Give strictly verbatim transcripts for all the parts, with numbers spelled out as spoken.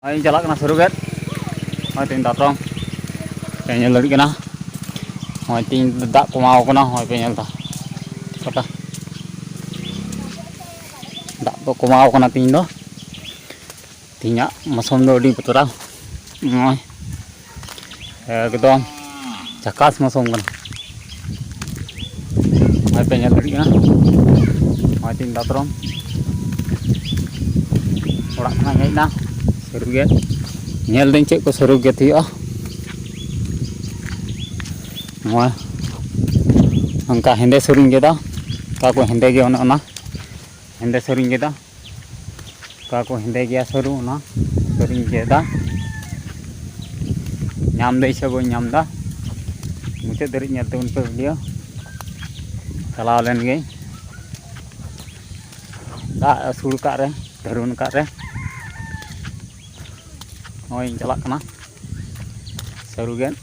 ᱱᱚᱜᱼᱚᱭ ᱤᱧ ᱪᱟᱞᱟᱜ ᱠᱟᱱᱟ ᱥᱟᱹᱨᱩ ᱜᱮᱫ᱾ ᱱᱚᱜᱼᱚᱭ ᱛᱤᱧ ᱫᱟᱛᱨᱚᱢ ᱯᱮ ᱧᱮᱞ ᱫᱟᱲᱮᱭᱟᱜ ᱠᱟᱱᱟ᱾ ᱱᱚᱜᱼᱚᱭ ᱛᱤᱧ ᱫᱟᱜ ᱠᱚᱢᱟᱣ ᱠᱟᱱᱟ, ᱱᱚᱜᱼᱚᱭ ᱯᱮ ᱧᱮᱞ ᱮᱫᱟ᱾ ᱜᱚᱴᱟ ᱫᱟᱜ ᱫᱚ ᱠᱚᱢᱟᱣ ᱠᱟᱱᱟ ᱛᱤᱧ ᱫᱚ᱾ ᱛᱮᱦᱮᱧᱟᱜ ᱢᱳᱥᱩᱢ ᱫᱚ ᱟᱹᱰᱤ ᱵᱚᱛᱚᱨᱟ᱾ ᱱᱚᱜᱼᱚᱭ ᱮᱠᱫᱚᱢ ᱡᱷᱟᱠᱟᱥ ᱢᱳᱥᱩᱢ ᱠᱟᱱᱟ᱾ ᱱᱚᱜᱼᱚᱭ ᱯᱮ ᱧᱮᱞ ᱫᱟᱲᱮᱭᱟᱜ ᱠᱟᱱᱟ, ᱱᱚᱜᱼᱚᱭ ᱛᱤᱧ ᱫᱟᱛᱨᱚᱢ ᱚᱲᱟᱜ ᱠᱷᱚᱱᱟᱜ ᱦᱮᱡ ᱮᱱᱟ᱾ ᱥᱟᱹᱨᱩ ᱜᱮᱫ ᱧᱮᱞ ᱫᱟᱹᱧ ᱪᱮᱫ ᱠᱚ ᱥᱟᱹᱨᱩ ᱜᱮᱫ ᱦᱩᱭᱩᱜᱼᱟ᱾ ᱱᱚᱣᱟ ᱚᱱᱠᱟ ᱦᱮᱸᱫᱮ ᱥᱟᱹᱨᱩᱧ ᱜᱮᱫᱟ, ᱚᱠᱟ ᱠᱚ ᱦᱮᱸᱫᱮ ᱜᱮ ᱚᱱᱮ ᱚᱱᱟ ᱦᱮᱸᱫᱮ ᱥᱟᱹᱨᱩᱧ ᱜᱮᱫᱟ᱾ ᱚᱠᱟ ᱠᱚ ᱦᱮᱸᱫᱮ ᱜᱮᱭᱟ ᱥᱟᱹᱨᱩ, ᱚᱱᱟ ᱥᱟᱹᱨᱩᱧ ᱜᱮᱫᱟ᱾ ᱧᱟᱢ ᱫᱟᱹᱧ ᱥᱮ ᱵᱟᱹᱧ ᱧᱟᱢ ᱮᱫᱟ, ᱢᱩᱪᱟᱹᱫ ᱫᱷᱟᱹᱨᱤᱡ ᱧᱮᱞ ᱛᱟᱵᱚᱱ ᱯᱮ ᱵᱷᱤᱰᱤᱭᱳ᱾ ᱪᱟᱞᱟᱣ ᱞᱮᱱ ᱜᱮ ᱫᱟᱜ ᱟᱹᱥᱩᱲ ᱠᱟᱜ ᱨᱮ, ᱫᱷᱟᱹᱨᱩᱱ ᱠᱟᱜ ᱨᱮ᱾ ᱱᱚᱜᱼᱚᱭ ᱤᱧ ᱪᱟᱞᱟᱜ ᱠᱟᱱᱟ ᱥᱟᱹᱨᱩ ᱜᱮᱫ᱾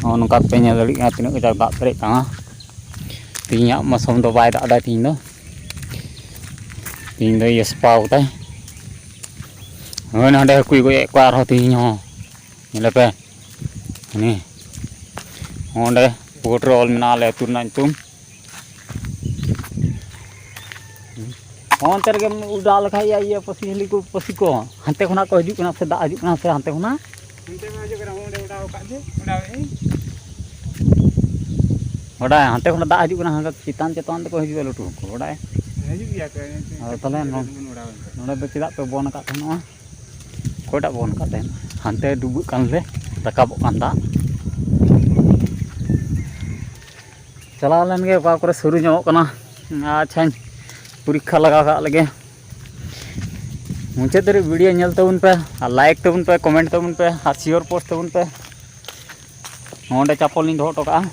ᱱᱚᱜᱼᱚ ᱱᱚᱝᱠᱟ ᱯᱮ ᱧᱮᱞ ᱫᱟᱲᱮᱭᱟᱜ ᱠᱟᱱᱟ ᱛᱤᱱᱟᱹᱜ ᱠᱟᱡᱟᱠ ᱫᱟᱜ ᱯᱮᱨᱮᱡ ᱠᱟᱱᱟ᱾ ᱛᱮᱦᱮᱧᱟᱜ ᱢᱳᱥᱩᱢ ᱫᱚ ᱵᱟᱭ ᱫᱟᱜ ᱮᱫᱟ ᱛᱮᱦᱮᱧ ᱫᱚ᱾ ᱛᱮᱦᱮᱧ ᱫᱚ ᱤᱭᱟᱹ ᱥᱟᱯᱷᱟ ᱠᱟᱫᱟᱭ᱾ ᱦᱳᱭ, ᱱᱚᱸᱰᱮ ᱦᱟᱹᱠᱩᱭ ᱜᱚᱡ ᱮᱫ ᱠᱚᱣᱟ ᱟᱨᱦᱚᱸ ᱛᱮᱦᱮᱧ ᱦᱚᱸ᱾ ᱧᱮᱞᱮ ᱯᱮ, ᱩᱱᱤ ᱚᱸᱰᱮ ᱵᱳᱨᱰ ᱨᱮ ᱚᱞ ᱢᱮᱱᱟᱜᱼᱟ ᱟᱞᱮ ᱟᱹᱛᱩ ᱨᱮᱱᱟᱜ ᱧᱩᱛᱩᱢ᱾ ᱦᱚᱸ, ᱚᱱᱛᱮ ᱨᱮᱜᱮᱢ ᱚᱰᱟᱣ ᱞᱮᱠᱷᱟᱡ ᱤᱭᱟᱹ, ᱤᱭᱟᱹ ᱯᱟᱹᱥᱤ ᱡᱷᱟᱹᱞᱤ ᱠᱚ, ᱯᱟᱹᱥᱤ ᱠᱚ ᱦᱟᱱᱛᱮ ᱠᱷᱚᱱᱟᱜ ᱠᱚ ᱦᱤᱡᱩᱜ ᱠᱟᱱᱟ ᱥᱮ ᱫᱟᱜ ᱦᱤᱡᱩᱜ ᱠᱟᱱᱟ ᱥᱮ ᱦᱟᱱᱛᱮ ᱠᱷᱚᱱᱟᱜ? ᱦᱟᱱᱛᱮ ᱠᱷᱚᱱᱟᱜ ᱦᱤᱡᱩᱜ ᱠᱟᱱᱟ, ᱚᱸᱰᱮ ᱚᱰᱟᱣ ᱟᱠᱟᱫ ᱡᱮ, ᱚᱰᱟᱣ ᱮᱫ ᱟᱹᱧ᱾ ᱵᱟᱰᱟᱭ, ᱦᱟᱱᱛᱮ ᱠᱷᱚᱱᱟᱜ ᱫᱟᱜ ᱦᱤᱡᱩᱜ ᱠᱟᱱᱟ, ᱦᱟᱱᱛᱮ ᱪᱮᱛᱟᱱ ᱪᱮᱛᱟᱱ ᱛᱮᱠᱚ ᱦᱤᱡᱩᱜᱼᱟ ᱞᱟᱹᱴᱩ ᱦᱟᱹᱠᱩ, ᱵᱟᱰᱟᱭ? ᱦᱤᱡᱩᱜ ᱜᱮᱭᱟ ᱠᱚ, ᱟᱫᱚ ᱛᱟᱦᱚᱞᱮ ᱱᱚ-, ᱚᱰᱟᱣ ᱟᱠᱟᱫ᱾ ᱱᱚᱰᱮ ᱫᱚ ᱪᱮᱫᱟᱜ ᱯᱮ ᱵᱚᱱ ᱟᱠᱟᱫ ᱛᱟᱦᱮᱱᱚᱜᱼᱟ? ᱚᱠᱚᱭᱴᱟᱜ ᱵᱚᱱ ᱟᱠᱟᱫ ᱛᱟᱦᱮᱱᱟ? ᱦᱟᱱᱛᱮ ᱰᱩᱵᱟᱹᱜ ᱠᱟᱱ ᱞᱮ ᱨᱟᱠᱟᱵᱚᱜ ᱠᱟᱱ ᱫᱟᱜ᱾ ᱪᱟᱞᱟᱣ ᱞᱮᱱ ᱜᱮ ᱚᱠᱟ ᱠᱚᱨᱮ ᱥᱟᱹᱨᱩ ᱧᱟᱢᱚᱜ ᱠᱟᱱᱟ᱾ ᱟᱪᱪᱷᱟᱧ ᱯᱚᱨᱤᱠᱠᱷᱟ ᱞᱟᱜᱟᱣ ᱠᱟᱜ ᱞᱮᱜᱮ᱾ ᱢᱩᱪᱟᱹᱫ ᱫᱷᱟᱹᱨᱤᱡ ᱵᱷᱤᱰᱤᱭᱳ ᱧᱮᱞ ᱛᱟᱵᱚᱱ ᱯᱮ ᱟᱨ ᱞᱟᱭᱤᱠ ᱛᱟᱵᱚᱱ ᱯᱮ, ᱠᱚᱢᱮᱱᱴ ᱛᱟᱵᱚᱱ ᱯᱮ ᱟᱨ ᱥᱤᱭᱳᱨ ᱯᱳᱥᱴ ᱛᱟᱵᱚᱱ ᱯᱮ᱾ ᱱᱚᱰᱮ ᱪᱟᱯᱚᱞ ᱞᱤᱧ ᱫᱚᱦᱚ ᱦᱚᱴᱚ ᱠᱟᱜᱼᱟ,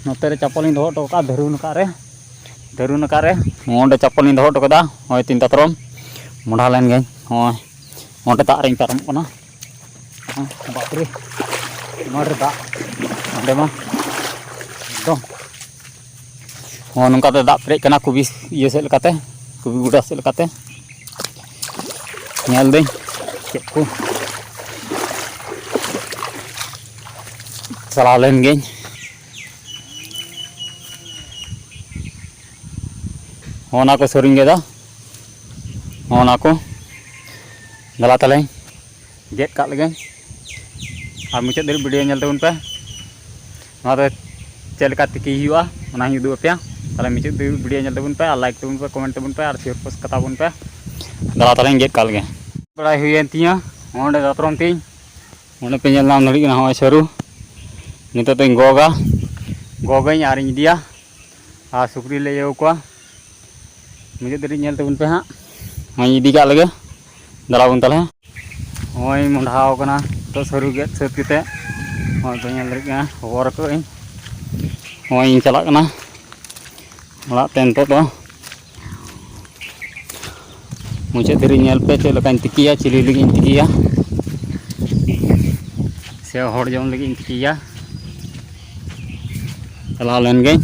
ᱱᱚᱛᱮ ᱨᱮ ᱪᱟᱯᱚᱞ ᱞᱤᱧ ᱫᱚᱦᱚ ᱦᱚᱴᱚ ᱠᱟᱜᱼᱟ ᱫᱷᱟᱹᱨᱩᱱ ᱟᱠᱟᱫ ᱨᱮ, ᱫᱷᱟᱹᱨᱩᱱ ᱟᱠᱟᱫ ᱨᱮ᱾ ᱱᱚᱰᱮ ᱪᱟᱯᱚᱞ ᱞᱤᱧ ᱫᱚᱦᱚ ᱦᱚᱴᱚ ᱠᱟᱫᱟ᱾ ᱱᱚᱜᱼᱚᱭ ᱛᱤᱧ ᱫᱟᱛᱨᱚᱢ ᱢᱚᱰᱷᱟ ᱞᱮᱱ ᱜᱮ᱾ ᱱᱚᱜᱼᱚᱭ ᱚᱸᱰᱮ ᱫᱟᱜ ᱨᱤᱧ ᱯᱟᱨᱚᱢᱚᱜ ᱠᱟᱱᱟ᱾ ᱵᱟᱯᱨᱮ, ᱱᱚᱰᱮ ᱫᱟᱜ, ᱚᱸᱰᱮ ᱢᱟ ᱮᱠᱫᱚᱢ᱾ ᱦᱚᱸ, ᱱᱚᱝᱠᱟᱛᱮ ᱫᱟᱜ ᱯᱮᱨᱮᱡ ᱠᱟᱱᱟ ᱠᱚᱵᱤ ᱤᱭᱟᱹ ᱥᱮᱫ ᱞᱮᱠᱟᱛᱮ, ᱠᱚᱵᱤ ᱜᱚᱰᱟ ᱥᱮᱫ ᱞᱮᱠᱟᱛᱮ᱾ ᱧᱮᱞ ᱫᱟᱹᱧ ᱪᱮᱫ ᱠᱚ ᱪᱟᱞᱟᱣ ᱞᱮᱱ ᱜᱮᱧ᱾ ᱦᱚᱸ, ᱚᱱᱟ ᱠᱚ ᱥᱩᱨᱤᱧ ᱜᱮᱫᱟ, ᱦᱚᱸ, ᱚᱱᱟ ᱠᱚ᱾ ᱫᱮᱞᱟ ᱛᱟᱦᱞᱮ ᱜᱮᱫ ᱠᱟᱜ ᱞᱮᱜᱮ, ᱟᱨ ᱢᱩᱪᱟᱹᱫ ᱫᱷᱟᱹᱵᱤᱡ ᱵᱷᱤᱰᱤᱭᱳ ᱧᱮᱞ ᱛᱟᱵᱚᱱ ᱯᱮ᱾ ᱱᱚᱣᱟ ᱫᱚ ᱪᱮᱫ ᱞᱮᱠᱟ ᱛᱤᱠᱤ ᱦᱩᱭᱩᱜᱼᱟ, ᱚᱱᱟ ᱦᱚᱸᱧ ᱩᱫᱩᱜ ᱟᱯᱮᱭᱟ᱾ ᱛᱟᱦᱞᱮ ᱢᱩᱪᱟᱹᱫ ᱫᱷᱟᱹᱵᱤᱡ ᱵᱷᱤᱰᱤᱭᱳ ᱧᱮᱞ ᱛᱟᱵᱚᱱ ᱯᱮ, ᱟᱨ ᱞᱟᱭᱤᱠ ᱛᱟᱵᱚᱱ ᱯᱮ, ᱠᱚᱢᱮᱱᱴ ᱛᱟᱵᱚᱱ ᱯᱮ, ᱟᱨ ᱥᱮᱭᱟᱨ ᱯᱳᱥᱴ ᱠᱟᱛᱟ ᱵᱚᱱ ᱯᱮ᱾ ᱫᱮᱞᱟ ᱛᱟᱦᱞᱮᱧ ᱜᱮᱫ ᱠᱟᱜ ᱞᱮᱜᱮ᱾ ᱵᱟᱲᱟᱭ ᱦᱩᱭᱮᱱ ᱛᱤᱧᱟᱹ, ᱚᱸᱰᱮ ᱫᱟᱛᱨᱚᱢ ᱛᱤᱧ, ᱚᱸᱰᱮ ᱯᱮ ᱧᱮᱞ ᱧᱟᱢ ᱫᱟᱲᱮᱭᱟᱜ ᱠᱟᱱᱟ, ᱦᱚᱸᱜᱼᱚᱭ ᱥᱟᱹᱨᱩ᱾ ᱱᱤᱛᱚᱜ ᱫᱚᱧ ᱜᱚᱜᱟ, ᱜᱚᱜᱟᱧ ᱟᱨᱤᱧ ᱤᱫᱤᱭᱟ, ᱟᱨ ᱥᱩᱠᱨᱤ ᱞᱮ ᱤᱭᱟᱹ ᱠᱚᱣᱟ᱾ ᱢᱩᱪᱟᱹᱫ ᱫᱷᱟᱹᱨᱤᱡ ᱧᱮᱞ ᱛᱟᱵᱚᱱ ᱯᱮ ᱦᱟᱸᱜ᱾ ᱱᱚᱜᱼᱚᱭ ᱤᱫᱤ ᱠᱟᱜ ᱞᱮᱜᱮ, ᱫᱮᱞᱟ ᱵᱚᱱ ᱛᱟᱦᱞᱮ᱾ ᱱᱚᱜᱼᱚᱭ ᱢᱚᱸᱰᱷᱟᱣ ᱠᱟᱱᱟ ᱱᱤᱛᱚᱜ ᱥᱟᱹᱨᱩ ᱜᱮᱫ ᱥᱟᱹᱛ ᱠᱟᱛᱮ᱾ ᱱᱚᱜᱼᱚᱭ ᱯᱮ ᱧᱮᱞ ᱫᱟᱲᱮᱭᱟᱜ ᱠᱟᱱᱟ, ᱦᱚᱵᱚᱨ ᱟᱠᱟᱫᱟᱹᱧ᱾ ᱱᱚᱜᱼᱚᱭ ᱤᱧ ᱪᱟᱞᱟᱜ ᱠᱟᱱᱟ ᱚᱲᱟᱜ ᱛᱮ ᱱᱤᱛᱚᱜ ᱫᱚ᱾ ᱢᱩᱪᱟᱹᱫ ᱫᱷᱟᱹᱨᱤᱡ ᱧᱮᱞ ᱯᱮ ᱪᱮᱫ ᱞᱮᱠᱟᱧ ᱛᱤᱠᱤᱭᱟ, ᱪᱤᱞᱤ ᱞᱟᱹᱜᱤᱫ ᱤᱧ ᱛᱤᱠᱤᱭᱟ ᱥᱮ ᱦᱚᱲ ᱡᱚᱢ ᱞᱟᱹᱜᱤᱫ ᱤᱧ ᱛᱤᱠᱤᱭᱟ᱾ ᱪᱟᱞᱟᱣ ᱞᱮᱱ ᱜᱮᱧ᱾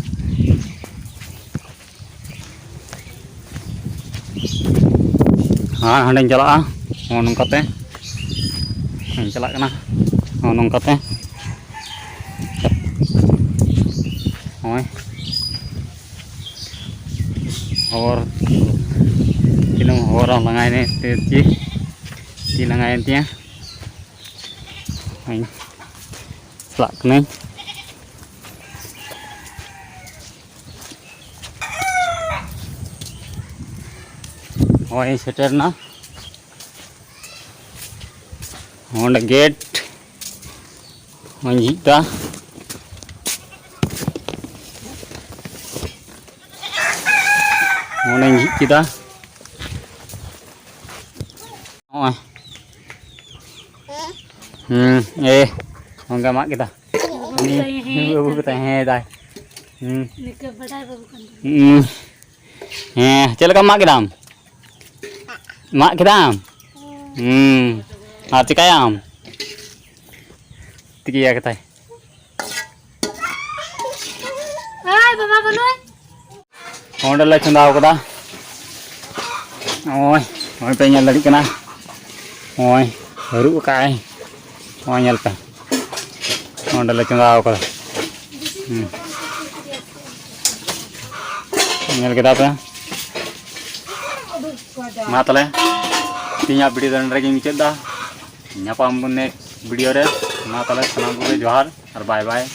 ᱟᱨ ᱦᱟᱸᱰᱮᱧ ᱪᱟᱞᱟᱜᱼᱟ, ᱱᱚᱜᱼᱚ ᱱᱚᱝᱠᱟᱛᱮ ᱤᱧ ᱪᱟᱞᱟᱜ ᱠᱟᱱᱟ, ᱱᱚᱜᱼᱚ ᱱᱚᱝᱠᱟᱛᱮ᱾ ᱱᱚᱜᱼᱚᱭ ᱦᱚᱨ, ᱛᱤᱱᱟᱹᱜ ᱦᱚᱨ ᱞᱟᱸᱜᱟᱭᱮᱱ ᱛᱮ ᱪᱮᱫ ᱛᱤ ᱞᱟᱸᱜᱟᱭᱮᱱ ᱛᱤᱧᱟᱹ᱾ ᱱᱚᱜᱼᱚᱭ ᱪᱟᱞᱟᱜ ᱠᱟᱹᱱᱟᱹᱧ᱾ ᱱᱚᱜᱼᱚᱭ ᱤᱧ ᱥᱮᱴᱮᱨ ᱮᱱᱟ᱾ ᱚᱸᱰᱮ ᱜᱮᱴ ᱚᱱᱟᱧ ᱡᱷᱤᱡ ᱫᱟ᱾ ᱚᱸᱰᱮᱧ ᱡᱷᱤᱡ ᱠᱮᱫᱟ᱾ ᱱᱚᱜᱼᱚᱭ᱾ ᱦᱩᱸ, ᱮ, ᱚᱱᱠᱟ ᱢᱟᱜ ᱠᱮᱫᱟ᱾ ᱩᱱᱤ, ᱩᱱᱤ ᱵᱟᱹᱵᱩ ᱠᱟᱛᱮ, ᱦᱮᱸ, ᱫᱟᱭ᱾ ᱦᱩᱸ᱾ ᱱᱤᱝᱠᱟᱹ ᱵᱟᱰᱟᱭ ᱵᱟᱹᱵᱩ ᱠᱟᱱ ᱛᱟᱦᱮᱸᱫ᱾ ᱦᱩᱸ᱾ ᱦᱮᱸ, ᱪᱮᱫ ᱞᱮᱠᱟᱢ ᱢᱟᱜ ᱠᱮᱫᱟᱢ? ᱢᱟᱜ ᱠᱮᱫᱟᱢ? ᱦᱩᱸ᱾ ᱟᱨ ᱪᱤᱠᱟᱭᱟᱢ? ᱛᱤᱠᱤᱭᱟ ᱠᱟᱛᱟᱭ᱾ ᱮᱭ ᱵᱟᱵᱟ ᱵᱟᱹᱱᱩᱭ᱾ ᱚᱸᱰᱮ ᱞᱮ ᱪᱚᱸᱫᱟᱣ ᱠᱟᱫᱟ᱾ ᱱᱚᱜᱼᱚᱭ, ᱱᱚᱜᱼᱚᱭ ᱯᱮ ᱧᱮᱞ ᱫᱟᱲᱮᱭᱟᱜ ᱠᱟᱱᱟ᱾ ᱱᱚᱜᱼᱚᱭ ᱦᱟᱹᱨᱩᱵ ᱟᱠᱟᱫᱼᱟᱭ᱾ ᱱᱚᱜᱼᱚᱭ ᱧᱮᱞ ᱯᱮ, ᱚᱸᱰᱮ ᱞᱮ ᱪᱚᱸᱫᱟ ᱟᱠᱟᱫᱟ᱾ ᱦᱩᱸ᱾ ᱧᱮᱞ ᱠᱮᱫᱟ ᱯᱮ? ᱢᱟ ᱛᱟᱦᱞᱮ, ᱛᱮᱦᱮᱧᱟᱜ video ᱫᱚ ᱱᱚᱸᱰᱮ ᱜᱮᱧ ᱢᱩᱪᱟᱹᱫ ᱮᱫᱟ᱾ ᱧᱟᱯᱟᱢ ᱟᱵᱚᱱ next video ᱨᱮ᱾ ᱢᱟ ᱛᱟᱦᱞᱮ, ᱥᱟᱱᱟᱢ ᱠᱚᱜᱮ ᱡᱚᱦᱟᱨ ᱟᱨ bye bye᱾